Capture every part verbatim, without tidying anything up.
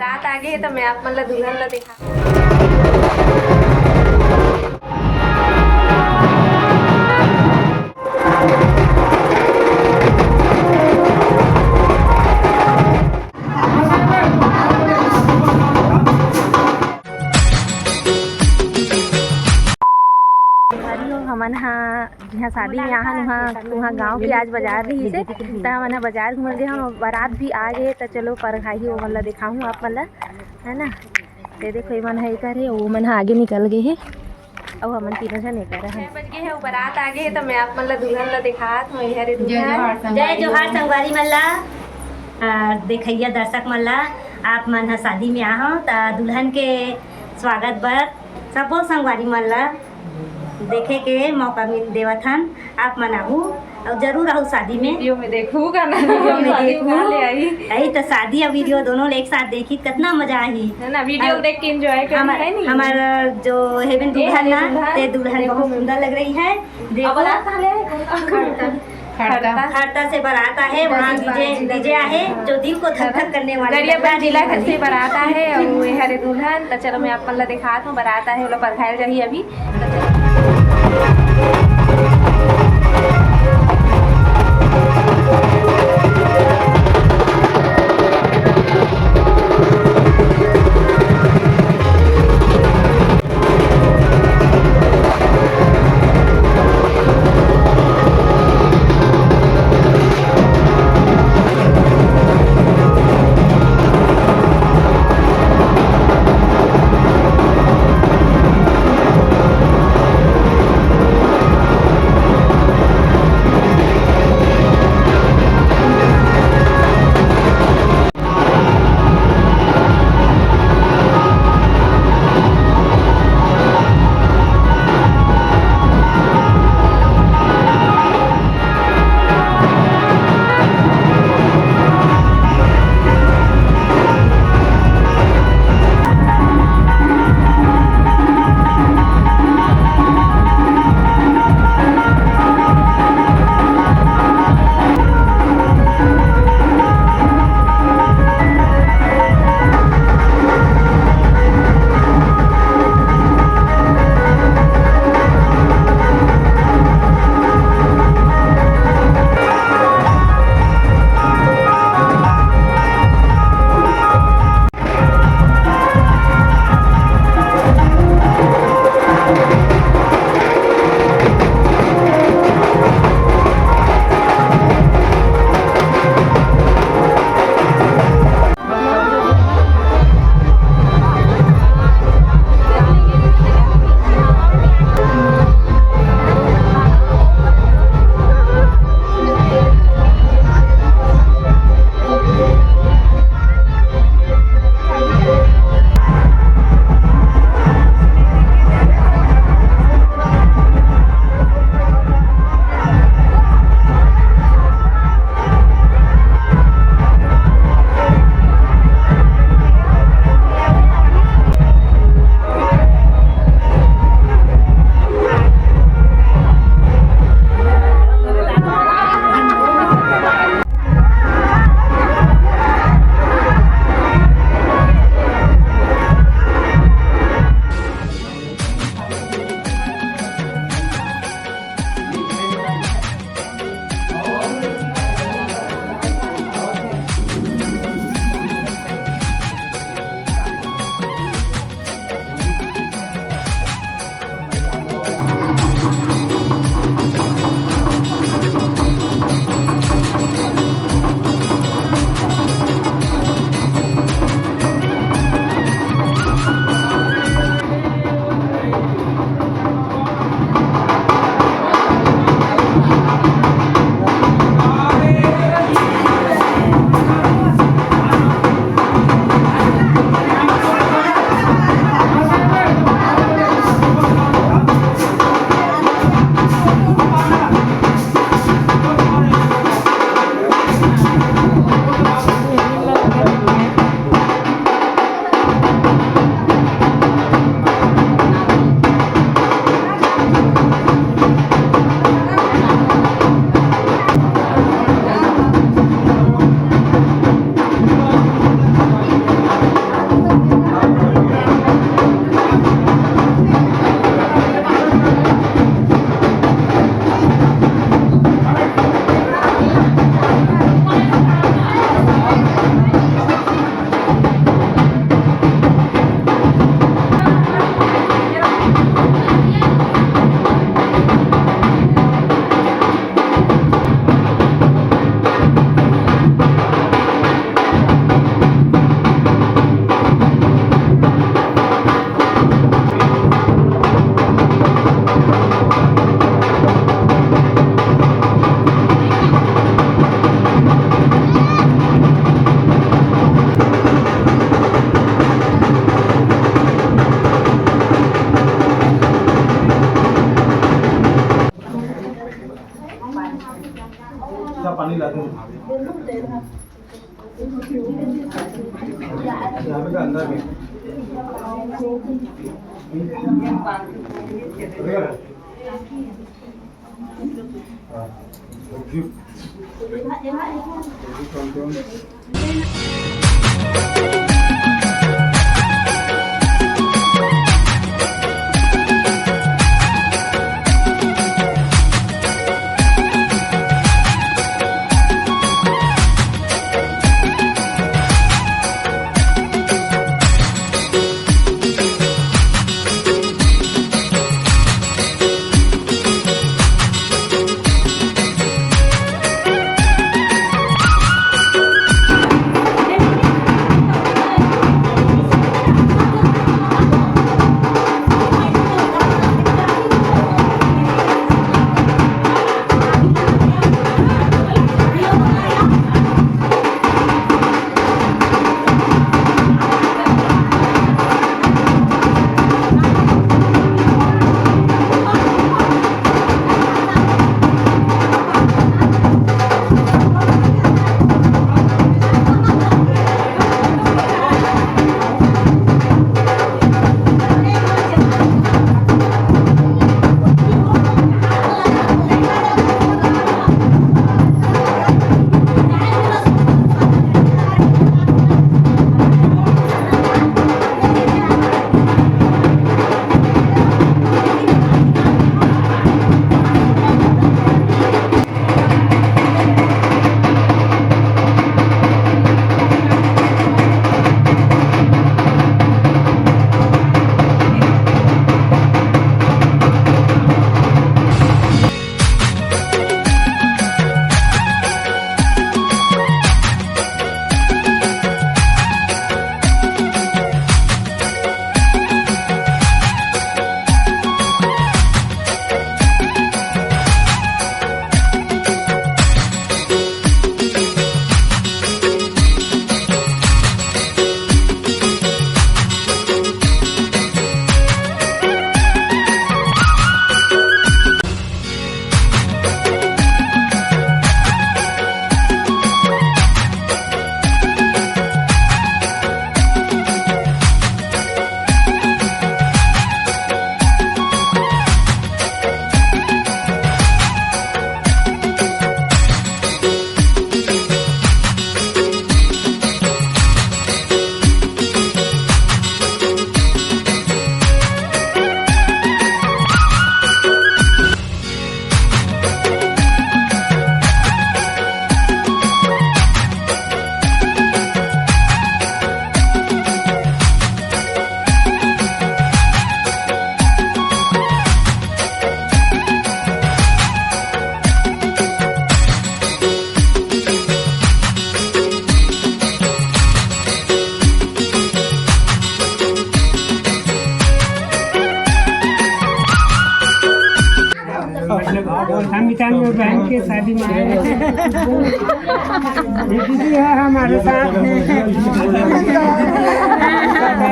रात आ गे हे, त मैं आप मन ला दुल्हन ला देखा। हमन हा जिहाँ शादी में आहन, उहाँ, उहाँ गाँव के आज बाजार रहिस हे, त हमन ह बाजार घूमे गे हन। बारात भी आ गे, त चलो परघाही ओमन ला देखाहूँ आप मन ला, है ना। ये देखो, ये मन ह एकर हे, वो मन ह आगे निकल गे हे, अउ हमन तीनों झन एकर हन। छह बज गे हे, अउ बारात आ गे हे, त मैं आप मन ला दुल्हन ला देखात हूँ। ये हरे दुल्हन। जय जोहार संगवारी मन ला, आ, देखइया दर्शक मन ला, आप मन ह शादी में आहव, त दुल्हन के स्वागत बर सबो संगवारी मन ला देखे के मौका मिल देवत हन। आप मन आहू अउ जरूर आहू शादी में। वीडियो में देखू का ना? वीडियो में शादी देखू। उठा ले आई। यही तो शादी और वीडियो दोनों ले एक साथ देखी, कितना मजा आही। है ना, वीडियो और देख के एंजॉय करना हमर, है नी? हमर जो हेवन ए दुल्हन हरे ना, दुल्हन। ते दुल्हन देखो बहुत सुंदर लग रही है। देखो। अब रात वाले हैं, कौन सा? खड़ता। खड़ता से बारात आहे, वहाँ डीजे, डीजे आहे, जो दिल को धक धक करने वाली गरियाबंद जिला घर से बारात आहे, अउ ये हरे दुल्हन। त चलो मैं आप मन ला देखात हूँ, बारात आहे, ओला परघायल जाही अभी। हम मितान में बहन के शादी में आए हैं। ये दीदी है हमारे साथ में।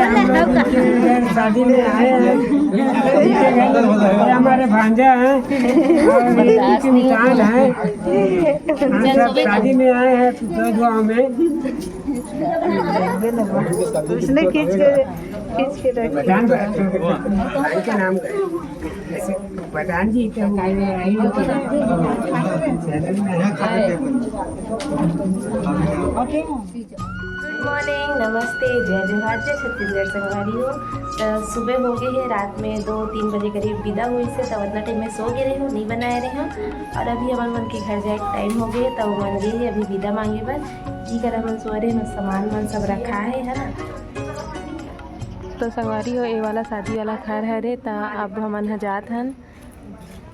हम लोग उनके घर शादी में आए हैं। ये हमारे भांजा हैं और ये दीदी मितान हैं। हम सब शादी में आए हैं दो गाँव में। उसने खींच के, खींच के रख। प्रधान, भाई के नाम का। प्रधान जी के। गुड मॉर्निंग, नमस्ते, जय जोहार, जय छत्तीसगढ़ संगवारी हो। त सुबह हो गए है, रात में दो तीन बजे करीब विदा होइस हे, त उतना टाइम में सो गए रहे हो, नहीं बनाए रहे हो। और अभी हमन मन के घर जाए के टाइम हो गए, त वो मन गए है अभी विदा मांगे बर। की कर हमन सोए रहे, सामान मन सब रखा है, है ना। तो संगवारी हो, ये वाला शादी वाला घर हरे, त अब हमन ह जात हन।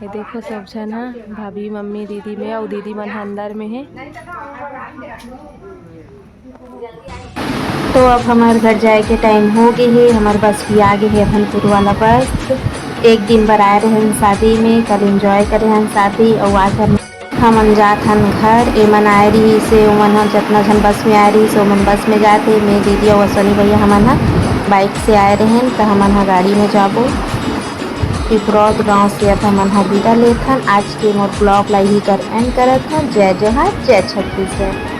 ये देखो, सब झन ह, भाभी, मम्मी, दीदी, मैं अउ दीदी मन ह अंदर में हे। तो अब हमार घर जाए के टाइम हो गए हे। हमार बस भी आ गए हे, अभनपुर वाला बस। एक दिन बर आए रहे हन शादी में, कल एंजॉय करे हन शादी, अउ आज हम हमन जात हन घर। एमन आए रहिस हे, ओमन ह जतना झन बस में आए रहिस हे, ओमन बस में जात हे। मैं, दीदी अउ अश्विनी भैया हमन ह बाइक से आए रहेन, त हमन ह गाड़ी में जाबो। पिपरौद गांव से अब हमन ह विदा लेत हन। आज के मोर ब्लॉग ला इही कर एंड करत हन। जय जोहार, जय छत्तीसगढ़।